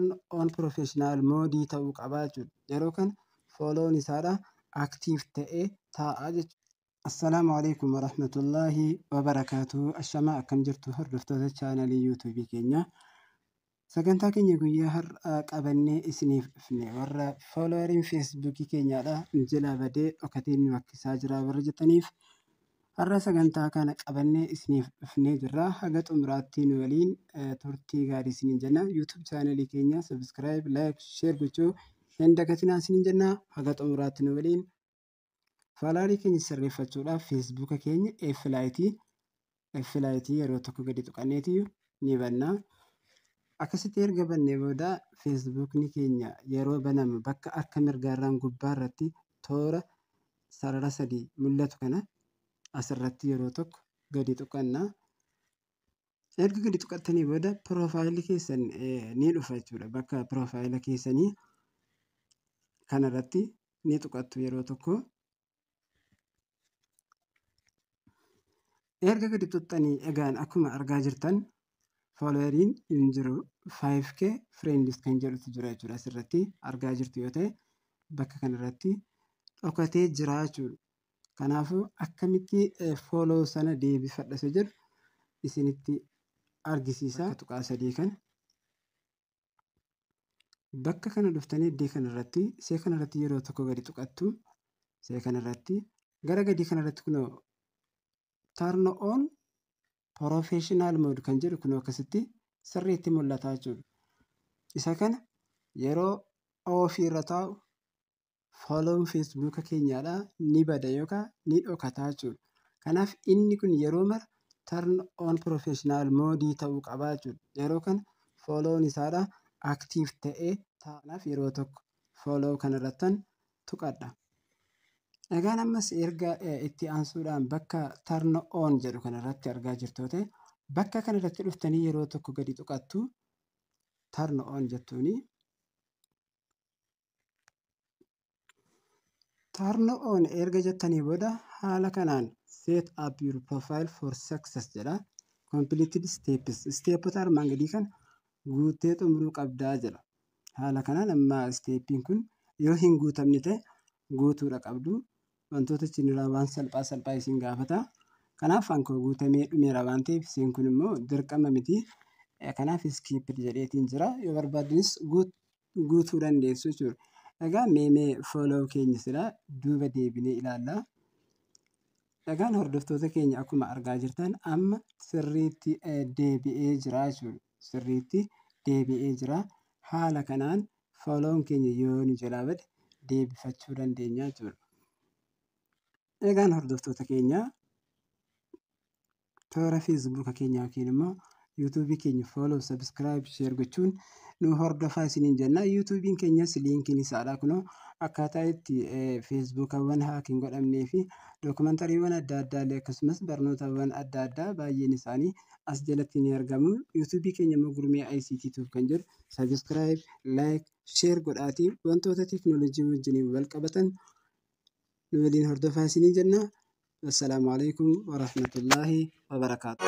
Turn on professional mode ta'uu qaba jechuudha. Yeroo kana follown isaadha active ta'ee taa'a jechuudha. Assalaamu alaikum warahmatullaahi wabarakaatuh. Ashamaa, akkam jirtu hordoftoota chaanalii yuutuubii keenyaa? Sagantaa keenya guyyaa har'aa qabannee isiniif dhufne, warra followeriin feesbuukii keenyaadha nu jalaa badee dhokatee nu rakkisaa jira warra jettaniif, har'a sagantaa kana qabannee isiniif dhufnee jirra. Haga xumuraatti nu waliin turtii gaarii isiniin jenna. YouTube chaanalii keenya subscribe, like, share gochuu hin dagatinaa isiniin jenna. Haga xumuraatti nu waliin. Followerii keenya sirreeffachuudhaaf feesbuuka keenya F Lite yeroo tokko gadi tuqanneeti ni banna. Akkasitti erga bannee booda, feesbuukni keenya yeroo banamu bakka harka mirgaarraan gubbaa irratti toora sarara sadii mul'atu kana asirratti yeroo tokko gadi tuqanna. Erga gadi tuqattanii booda piroofaayilli keessan ni dhufa jechuudha. Bakka piroofaayila keessanii kanarratti ni tuqattu yeroo tokko. Erga gadi tuqxanii, egaan akkuma argaa jirtan followeriin hin jiru, 5K friends kan jedhutu jira jechuudha. Asirratti argaa jirtu yoo ta'e, bakka kanarratti dhokatee jira jechuudha. Kanaafuu akkamitti follow sana deebifadha isa jedhu isinitti argisiisa. Tuqaa sadii kana bakka kana dhuftanii iddoo kanarratti, isee kanarratti yeroo tokko gadi tuqattu. Isee kanarratti gara gadii kanarratti kunoo turn on professional mode kan jedhu kunoo akkasitti sirriitti mul'ata jechuudha. Isa kana yeroo off irra taa'u follown feesbuuka keenyaadha ni bada yookaan ni dhokata jechuudha. Kanaaf inni kun yeroo mara turn on professional mode ta'uu qaba jechuudha. Yeroo kana follown isaadha active ta'ee taa'anaaf yeroo tokko follow kanarrattan tuqadha. Egaan ammas erga itti aansuudhaan bakka turn on jedhu kanarratti argaa jirtu ta'e, bakka kanarratti dhuftanii yeroo tokko gadi tuqattu, turn on jettuuni. Turn on erga jettanii booda haala kanaan "Set up your profile for success" jedha. Completed steps, steepota armaan gadii kana guuttee xumuruu qabdaa jedha. Haala kanaan amma steeppiin kun yoo hin guutamne ta'e guutuudha qabdu. Wantoota ciniraa waan salphaa salphaa isin gaafata. Kanaaf hankoo guutamee dhumeera waan ta'eef, isin kun immoo dirqama miti. Kanaaf skip jedheetiin jira. Yoo barbaaddanis guutuu dandeessu jechuudha. Egaa mee follow keenya silaa duuba deebinee ilaalla. Egaan hordoftoota keenya, akkuma argaa jirtan amma sirriitti deebi'ee jira jechuudha. Sirriitti deebi'ee jira. Haala kanaan follown keenya yoo nu jalaa bade deebifachuu dandeenya jechuudha. Egaan hordoftoota keenya, toora feesbuuka keenya yookiin immoo yuutuubii keenya follow, subscribe, share gochuun nu hordofaa isiniin jenna. Yuutuubiin keenyas liinkiin isaadha kunoo, akkaataa itti feesbuukawwan hack hin godhamnee fi dookumantariiwwan adda addaa illee, akkasumas barnootawwan adda addaa baay'een isaanii as jalatti ni argamu. Yuutuubii keenya immoo Gurmee ICT Tube kan jedhu subscribe, like, share godhaatii wantoota teekinooloojii wajjiniin wal qabatan nu waliin hordofaa isiniin jenna. Assalaamu alaikum warahmatullaahi wabarakaatu.